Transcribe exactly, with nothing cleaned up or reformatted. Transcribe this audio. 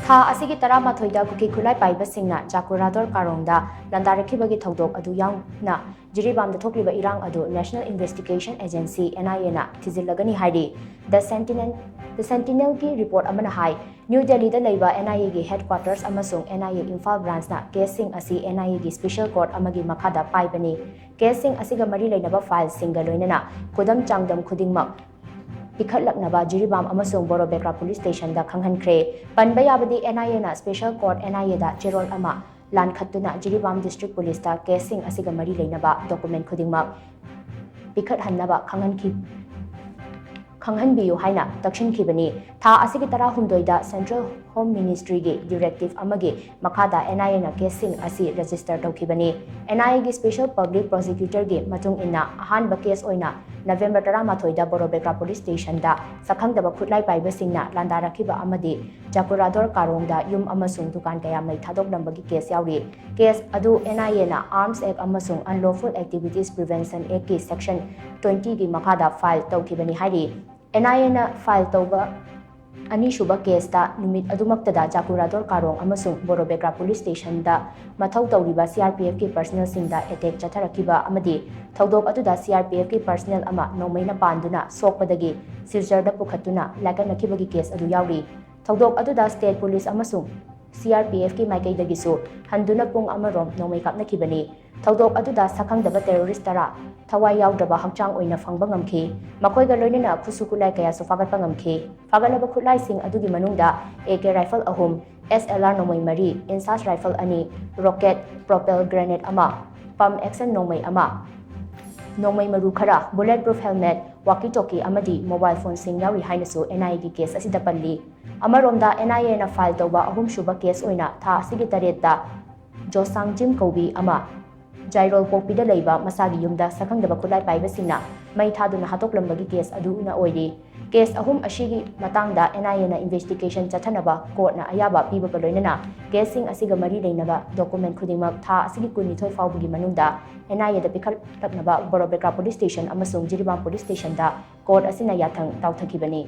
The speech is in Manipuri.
ꯊꯥ ꯑꯁꯤꯒꯤ ꯇꯔꯥꯃꯥꯊꯣꯏꯗ ꯀꯨꯀꯤ ꯈꯨꯠꯂꯥꯏ ꯄꯥꯏꯕꯁꯤꯡꯅ ꯆꯥꯀꯨꯔꯥꯗꯣꯔ ꯀꯥꯔꯣꯡꯗ ꯂꯥꯟꯗꯥꯔꯛꯈꯤꯕꯒꯤ ꯊꯧꯗꯣꯛ ꯑꯗꯨ ꯌꯥꯎꯅ ꯖꯤꯔꯤꯕꯥꯝꯗ ꯊꯣꯛꯂꯤꯕ ꯏꯔꯥꯡ ꯑꯗꯨ National Investigation Agency, NIAꯅ ꯊꯤꯖꯤꯜꯂꯒꯅꯤ ꯍꯥꯏꯔꯤ꯫ The Sentinel, The Sentinelꯒꯤ report ꯑꯃꯅ ꯍꯥꯏ, ꯅ꯭ꯌꯨ ꯗꯦꯜꯂꯤꯗ ꯂꯩꯕ NIAꯒꯤ headquarters ꯑꯃꯁꯨꯡ NIA ꯏꯝꯐꯥꯜ branchꯅ caseꯁꯤꯡ ꯑꯁꯤ NIAꯒꯤ special court ꯑꯃꯒꯤ ꯃꯈꯥꯗ ꯄꯥꯏꯕꯅꯤ꯫ Caseꯁꯤꯡ ꯑꯁꯤꯒ ꯃꯔꯤ ꯂꯩꯅꯕ fileꯁꯤꯡꯒ ꯂꯣꯏꯅꯅ ꯈꯨꯗꯝ ꯆꯥꯡꯗꯝ ꯈꯨꯗꯤꯡꯃꯛ ꯄꯤꯈꯠꯂꯛꯅꯕ ꯖꯤꯔꯤꯕꯥꯝ ꯑꯃꯁꯨꯡ ꯕꯣꯔꯣꯕꯦꯀ꯭ꯔꯥ police stationꯗ ꯈꯪꯍꯟꯈ꯭ꯔꯦ꯫ ꯄꯟꯕ ꯌꯥꯕꯗꯤ, NIAꯅ special court NIAꯗ ꯆꯦꯔꯣꯜ ꯑꯃ ꯂꯥꯟꯈꯠꯇꯨꯅ ꯖꯤꯔꯤꯕꯥꯝ district policeꯇ caseꯁꯤꯡ ꯑꯁꯤꯒ ꯃꯔꯤ ꯂꯩꯅꯕ document ꯈꯨꯗꯤꯡꯃꯛ ꯄꯤꯈꯠꯍꯟꯅꯕ ꯈꯪꯍꯟꯈꯤ-, ꯈꯪꯍꯟꯕꯤꯌꯨ ꯍꯥꯏꯅ ꯇꯛꯁꯤꯟꯈꯤꯕꯅꯤ꯫ ꯊꯥ ꯑꯁꯤꯒꯤ ꯇꯔꯥꯍꯨꯝꯗꯣꯏꯗ Central Home Ministryꯒꯤ directive ꯑꯃꯒꯤ ꯃꯈꯥꯗ NIAꯅ caseꯁꯤꯡ ꯑꯁꯤ register ꯇꯧꯈꯤꯕꯅꯤ꯫ NIAꯒꯤ special public prosecutorꯒꯤ ꯃꯇꯨꯡ ꯏꯟꯅ, ꯑꯍꯥꯟꯕ case ꯑꯣꯏꯅ November ꯇꯔꯥꯃꯥꯊꯣꯏꯗ ꯕꯣꯔꯣꯕꯦꯀ꯭ꯔꯥ police stationꯗ ꯁꯛꯈꯪꯗꯕ ꯈꯨꯠꯂꯥꯏ ꯄꯥꯏꯕꯁꯤꯡꯅ ꯂꯥꯟꯗꯥꯔꯛꯈꯤꯕ ꯑꯃꯗꯤ ꯆꯥꯀꯨꯔꯥꯗꯣꯔ ꯀꯥꯔꯣꯡꯗ ꯌꯨꯝ ꯑꯃꯁꯨꯡ ꯗꯨꯀꯥꯟ ꯀꯌꯥ ꯃꯩ ꯊꯥꯗꯣꯛꯂꯝꯕꯒꯤ case ꯌꯥꯎꯔꯤ꯫ Case ꯑꯗꯨ NIAꯅ Arms Act ꯑꯃꯁꯨꯡ Unlawful Activities Prevention Actꯀꯤ section twentyꯒꯤ ꯃꯈꯥꯗ file ꯇꯧꯈꯤꯕꯅꯤ ꯍꯥꯏꯔꯤ꯫ NIAꯅ file ꯇꯧꯕ ꯑꯅꯤꯁꯨꯕ caseꯇ ꯅꯨꯃꯤꯠ ꯑꯗꯨꯃꯛꯇꯗ ꯆꯥꯀꯨꯔꯥꯗꯣꯔ ꯀꯥꯔꯣꯡ ꯑꯃꯁꯨꯡ ꯕꯣꯔꯣꯕꯦꯀ꯭ꯔꯥ police stationꯗ ꯃꯊꯧ ꯇꯧꯔꯤꯕ CRPFꯀꯤ personnelꯁꯤꯡꯗ attack ꯆꯠꯊꯔꯛꯈꯤꯕ ꯑꯃꯗꯤ ꯊꯧꯗꯣꯛ ꯑꯗꯨꯗ CRPFꯀꯤ personnel ꯑꯃ ꯅꯣꯡꯃꯩꯅ ꯄꯥꯟꯗꯨꯅ ꯁꯣꯛꯄꯗꯒꯤ ꯁꯤꯜꯆꯔꯗ ꯄꯨꯈꯠꯇꯨꯅ ꯂꯥꯏꯀꯠꯅꯈꯤꯕꯒꯤ case ꯑꯗꯨ ꯌꯥꯎꯔꯤ꯫ ꯊꯧꯗꯣꯛ ꯑꯗꯨꯗ state police ꯑꯃꯁꯨꯡ CRPFꯀꯤ ꯃꯥꯏꯀꯩꯗꯒꯤꯁꯨ ꯍꯟꯗꯨꯅ ꯄꯨꯡ ꯑꯃꯔꯣꯝ ꯅꯣꯡꯃꯩ ꯀꯥꯞꯅꯈꯤꯕꯅꯤ꯫ ꯊꯧꯗꯣꯛ ꯑꯗꯨꯗ ꯁꯛꯈꯪꯗꯕ terrorist ꯇꯔꯥ ꯊꯋꯥꯏ ꯌꯥꯎꯗ꯭ꯔꯕ ꯍꯛꯆꯥꯡ ꯑꯣꯏꯅ ꯐꯪꯕ ꯉꯝꯈꯤ꯫ ꯃꯈꯣꯏꯒ ꯂꯣꯏꯅꯅ ꯈꯨꯠꯁꯨ ꯈꯨꯠꯂꯥꯏ ꯀꯌꯥꯁꯨ ꯐꯥꯒꯠꯄ ꯉꯝꯈꯤ꯫ ꯐꯥꯒꯠꯂꯕ ꯈꯨꯠꯂꯥꯏꯁꯤꯡ ꯑꯗꯨꯒꯤ ꯃꯅꯨꯡꯗ AK rifle ꯑꯍꯨꯝ, SLR ꯅꯣꯡꯃꯩ ꯃꯔꯤ, INSAS rifle ꯑꯅꯤ, rocket, propelled grenade ꯑꯃ, pump action ꯅꯣꯡꯃꯩ ꯑꯃ, ꯅꯣꯡꯃꯩ ꯃꯔꯨ ꯈꯔ, bullet proof helmet, walkie talkie ꯑꯃꯗꯤ mobile phoneꯁꯤꯡ ꯌꯥꯎꯔꯤ ꯍꯥꯏꯅꯁꯨ NIAꯒꯤ case ꯑꯁꯤꯗ ꯄꯜꯂꯤ꯫ ꯑꯃꯔꯣꯝꯗ, NIAꯅ file ꯇꯧꯕ ꯑꯍꯨꯝꯁꯨꯕ case ꯑꯣꯏꯅ ꯊꯥ ꯑꯁꯤꯒꯤ ꯇꯔꯦꯠꯇ ꯖꯣꯁꯥꯡ ꯖꯤꯝ ꯀꯧꯕꯤ ꯑꯃ ꯖꯥꯏꯔꯣꯜ ꯄꯣꯛꯄꯤꯗ ꯂꯩꯕ ꯃꯁꯥꯒꯤ ꯌꯨꯝꯗ ꯁꯛꯈꯪꯗꯕ ꯈꯨꯠꯂꯥꯏ ꯄꯥꯏꯕꯁꯤꯡꯅ ꯃꯩ ꯊꯥꯗꯨꯅ ꯍꯥꯠꯇꯣꯛꯂꯝꯕꯒꯤ case ꯑꯗꯨꯅ ꯑꯣꯏꯔꯤ꯫ Case ꯑꯍꯨꯝ ꯑꯁꯤꯒꯤ ꯃꯇꯥꯡꯗ NIAꯅ investigation ꯆꯠꯊꯅꯕ courtꯅ ꯑꯌꯥꯕ ꯄꯤꯕꯒ ꯂꯣꯏꯅꯅ caseꯁꯤꯡ ꯑꯁꯤꯒ ꯃꯔꯤ ꯂꯩꯅꯕ document ꯈꯨꯗꯤꯡꯃꯛ ꯊꯥ ꯑꯁꯤꯒꯤ ꯀꯨꯟꯅꯤꯊꯣꯏ ꯐꯥꯎꯕꯒꯤ ꯃꯅꯨꯡꯗ NIAꯗ ꯄꯤꯈꯠꯂꯛꯅꯕ ꯕꯣꯔꯣꯕꯦꯀ꯭ꯔꯥ police station ꯑꯃꯁꯨꯡ ꯖꯤꯔꯤꯕꯥꯝ police stationꯗ court ꯑꯁꯤꯅ ꯌꯥꯊꯪ ꯇꯥꯎꯊꯈꯤꯕꯅꯤ꯫